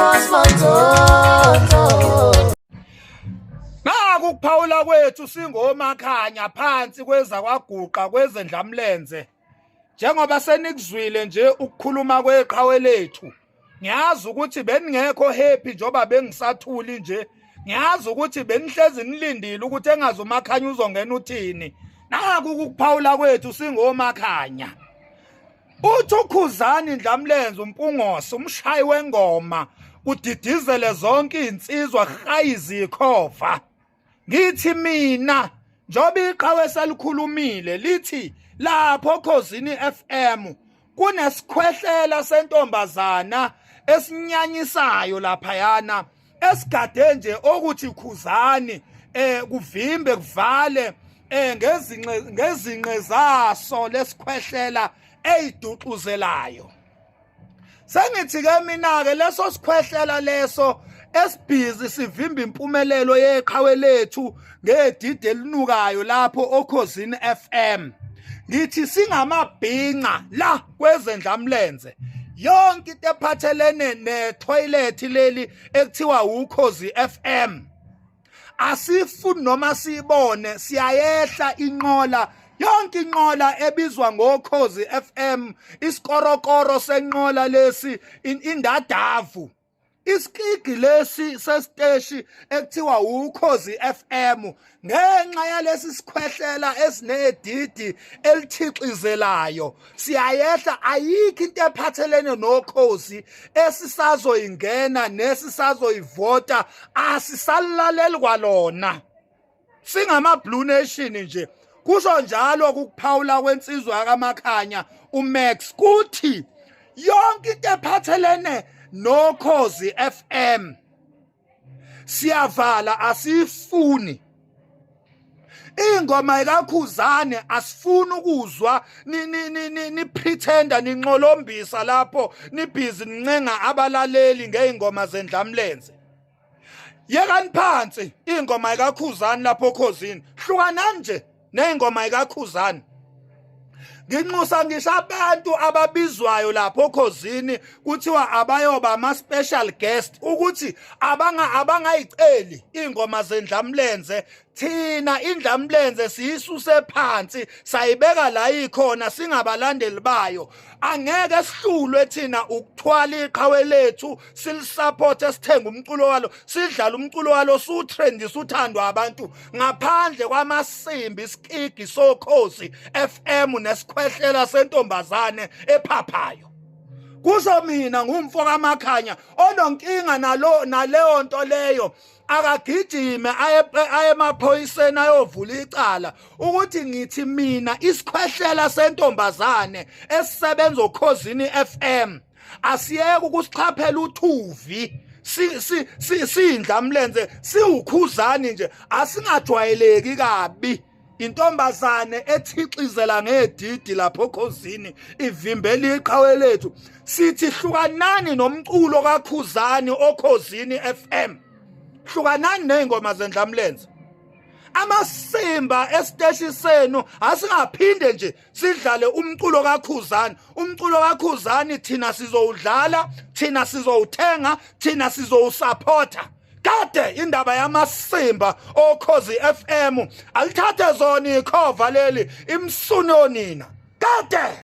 Mos Manzonzo. Naku ukuphawula kwethu singomakhanya phansi kweza kwaguqa kwezendlamlenze. Njengoba senikuzwile nje ukukhuluma kweqhawe lethu. Ngiyazi ukuthi beningekho happy njoba bengisathuli nje. Ngiyazi ukuthi benihlezi nilindile ukuthi engazi umakhanya uzongena uthini. Naku ukuphawula kwethu singomakhanya. Uthi uKhuzani Ndlamlenze uMpungose umshayi wengoma kudidizele zonke izinsizwa hayizi ikhova. Ngithi mina njoba iqhawe selikhulumile lithi lapho Khozini FM kunesikhwehlela sentombazana esinyanyisayo laphayana esigade nje okuthi khuzani kuvimbe kuvale ngezinqe zaso lesikhwehlela eyiduxuzelayo. Sengithi ke mina ke leso sikhwehlela leso esibhizi sivimba impumelelo yeqhawe lethu ngedidi elinukayo lapho okhozini FM. Ngithi singamabhinca la kwezendlamlenze yonke into ephathelene netoilet leli ekuthiwa ukhozi FM asifuni noma siyibone, siyayehla inqola yonke inqola ebizwa ngokhozi FM, isikorokoro senqola lesi, indadavu, isikigi lesi sesiteshi ekuthiwa ukhozi FM, ngenxa yalesi sikhwehlela esinedidi elithixizelayo siyayehla. Ayikho into ephathelene nokhozi esisazoyingena nesisazoyivota, asisalaleli kwalona, singama Blue Nation nje. Kusho njalo ukuphawula kwensizwa kaMakhanya uMax, kuthi yonke into ephathelene nokhozi FM siyavala, asifuni ingoma ikakhuzane, asifuni ukuzwa ni ni ni ni pretenda ninqolombisa lapho nibhizi nincenga abalaleli ngeingoma zendlamlenze. Yekani phansi ingoma ikakhuzani lapho okhozini, hlukanani nje ney'ngoma ikakhuzani. Nginxusa ngisho abantu ababizwayo lapho okhozini kuthiwa abayoba ama-special guest ukuthi abangayiceli iy'ngoma zendlamlenze. Thina indlamlenze siyisuse phansi sayibeka la ikhona, singabalandeli bayo. Angeke sihlulwe thina ukuthwala iqhawe lethu silisupport, sithenge umculo walo, sidlala umculo walo, sutrendisa, uthandwa abantu ngaphandle kwamasimbi isikigi sokhozi FM nesikhwehlela sentombazane ephaphayo. Kusho mina ngumfo kaMakhanya, ononkinga nalo naleyo nto leyo akagijime aye emaphoyiseni ayovula icala ukuthi ngithi mina isikhwehlela sentombazane esisebenza okhozini FM asiyeke ukusixhaphela uthuvi. Si si si sindlamlenze siwukhuzani nje, asingajwayeleki kabi. Intombazane ethixizela ngedidi lapho okhozini ivimbela iqhawe lethu, sithi hlukanani nomculo kakhuzani okhozini FM, hlukanani nezingoma zendlamlenze, amasimba esiteshi senu, asingaphinde nje sidlale umculo kakhuzani. Umculo kakhuzani thina sizowudlala, thina sizowuthenga, thina sizowusupporta. Kade indaba yamasimba okhozi FM alithathe zona ikhova leli imsuno nina kade.